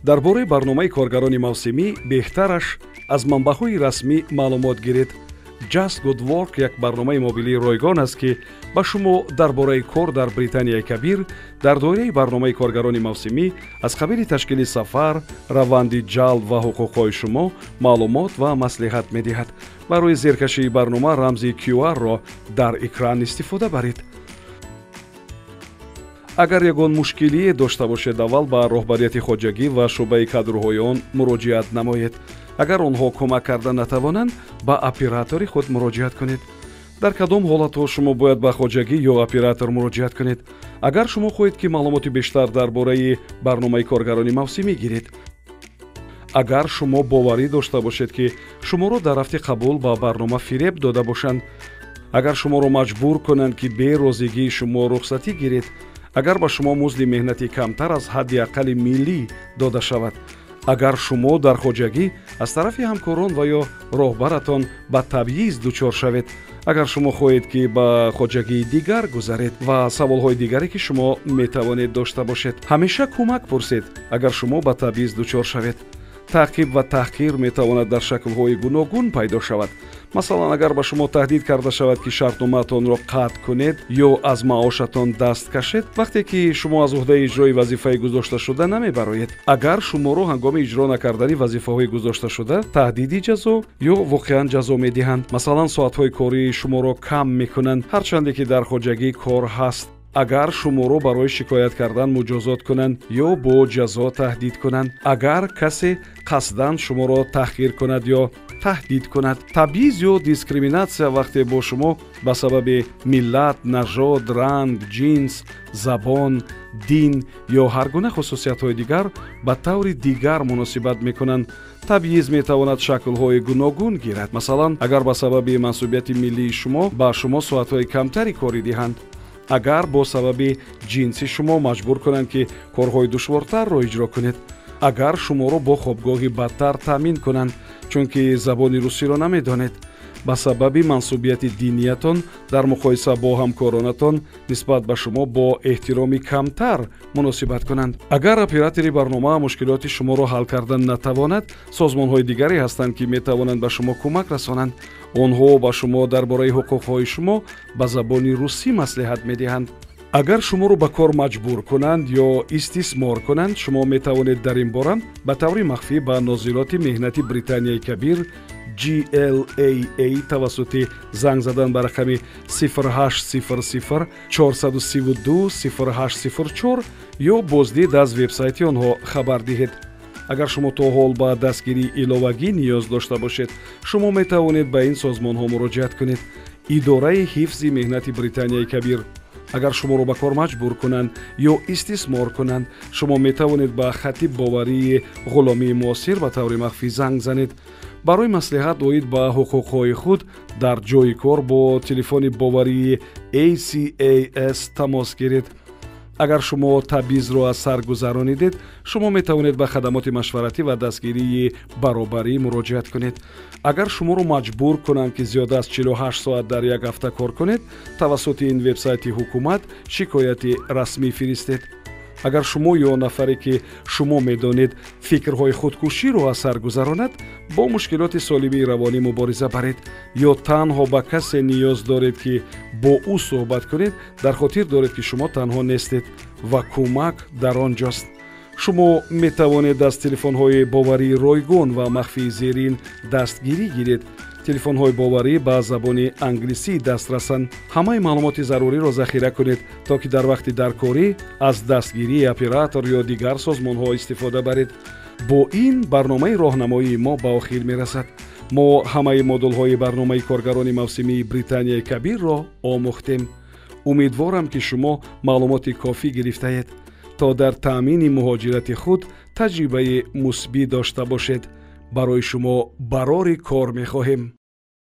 Дар бораи барномаи коргарони мавсимӣ беҳтараш аз манбаъҳои расмӣ маълумот гиред. Just Got Work як барномаи мобилии ройгон аст, ки ба шумо дар бораи кор дар Британияи Кабир дар доираи барномаи коргарони мавсимӣ аз қабили ташкили сафар, раванди ҷалб ва ҳуқуқҳои шумо маълумот ва маслиҳат медиҳад. Барои зеркашии барнома рамзи QR-ро дар экран истифода баред. Агар ягон мушкилие дошта бошед, аввал ба роҳбарияти хоҷагӣ ва шӯъбаи кадрҳои он муроҷиат намоед. Агар онҳо кӯмак карда натавонанд, ба оператори худ муроҷиат кунед. Дар кадом ҳолатҳо шумо бояд ба хоҷагӣ ё оператор муроҷиат кунед? Агар шумо хоҳед, ки маълумоти бештар дар бораи барномаи коргарони мавсимӣ гиред, агар шумо боварӣ дошта бошед, ки шуморо дар рафти қабул ба барнома фиреб дода бошанд, агар шуморо маҷбур кунанд, ки бе розигии шумо рухсатӣ гиред, агар ба шумо музди меҳнати камтар аз ҳадди аққали миллӣ дода шавад, агар шумо дар хоҷагӣ аз тарафи ҳамкорон ва ё роҳбаратон ба табъиз дучор шавед, агар шумо хоҳед, ки ба хоҷагии дигар гузаред ва саволҳои дигаре, ки шумо метавонед дошта бошед. Ҳамеша кӯмак пурсед, агар шумо ба табъиз дучор шавед. Таъқиб ва таҳқир метавонад дар шаклҳои гуногун пайдо шавад. Масалан, агар ба шумо таҳдид карда шавад, ки шартномаатонро қатъ кунед ё аз маошатон даст кашед, вақте ки шумо аз уҳдаи иҷрои вазифаи гузошташуда намебароед, агар шуморо ҳангоми иҷро накардани вазифаҳои гузошташуда таҳдиди ҷазо ё воқеан ҷазо медиҳанд, масалан, соатҳои кории шуморо кам мекунанд, ҳарчанде ки дар хоҷагӣ кор ҳаст, агар шуморо барои шикоят кардан муҷозот кунанд ё бо ҷазо таҳдид кунанд, агар касе қасдан шуморо таҳқир кунад ё таҳдид кунад. Табъиз ё дискриминатсия вақте бо шумо ба сабаби миллат, нажод, ранг, ҷинс, забон, дин ё ҳар гуна хусусиятҳои дигар ба таври дигар муносибат мекунанд. Табъиз метавонад шаклҳои гуногун гирад. Масалан, агар ба сабаби мансубияти миллии шумо ба шумо соатҳои камтари корӣ диҳанд, агар бо сабаби ҷинси шумо маҷбур кунанд, ки корҳои душвортарро иҷро кунед, агар шуморо бо хобгоҳи бадтар таъмин кунанд, чунки забони русиро намедонед, ба сабаби мансубияти диниятон дар муқоиса бо ҳамкоронатон нисбат ба шумо бо эҳтироми камтар муносибат кунанд. Агар оператори барнома мушкилоти шуморо ҳал кардан натавонад, созмонҳои дигаре ҳастанд, ки метавонанд ба шумо кӯмак расонанд. Онҳо ба шумо дар бораи ҳуқуқҳои шумо ба забони русӣ маслиҳат медиҳанд. Агар шуморо ба кор маҷбур кунанд ё истисмор кунанд, шумо метавонед дар ин бора ба таври махфӣ ба нозироти меҳнати Британияи Кабир GLAA тавассути занг задан ба рақами 0800 432 0804 ё боздид аз вебсайти онҳо хабар диҳед. Агар шумо то ҳол ба дастгирии иловагӣ ниёз дошта бошед, шумо метавонед ба ин созмонҳо муроҷиат кунед: Идораи ҳифзи меҳнати Британияи Кабир. Агар шуморо ба кор маҷбур кунанд ё истисмор кунанд, шумо метавонед ба хати боварии ғуломии муосир ба таври махфӣ занг занед. Барои маслиҳат оид ба ҳуқуқҳои худ дар ҷойи кор бо телефони боварии ACAS тамос гиред. Агар шумо табъизро аз сар гузаронидед, шумо метавонед ба хадамоти машваратӣ ва дастгирии баробарӣ муроҷиат кунед. Агар шуморо маҷбур кунанд, ки зиёда аз 48 соат дар як ҳафта кор кунед, тавассути ин вебсайти ҳукумат шикояти расмӣ фиристед. Агар шумо ё нафаре, ки шумо медонед, фикрҳои худкуширо аз сар гузаронад, бо мушкилоти солимии равонӣ мубориза баред ё танҳо ба касе ниёз доред, ки бо ӯ суҳбат кунед, дар хотир доред, ки шумо танҳо нестед ва кӯмак дар он ҷост. Шумо метавонед аз телефонҳои боварии ройгон ва махфии зерин дастгирӣ гиред. Телефонҳои боварӣ ба забони англисӣ дастрасанд. Ҳамаи маълумоти заруриро захира кунед, то ки дар вақти даркорӣ аз дастгирии оператор ё дигар созмонҳо истифода баред. Бо ин барномаи роҳнамоии мо ба охир мерасад. Мо ҳамаи модулҳои барномаи коргарони мавсимии Британияи Кабирро омӯхтем. Умедворам, ки шумо маълумоти кофӣ гирифтаед, то дар таъмини муҳоҷирати худ таҷрибаи мусбӣ дошта бошед. Барои шумо барори кор мехоҳем.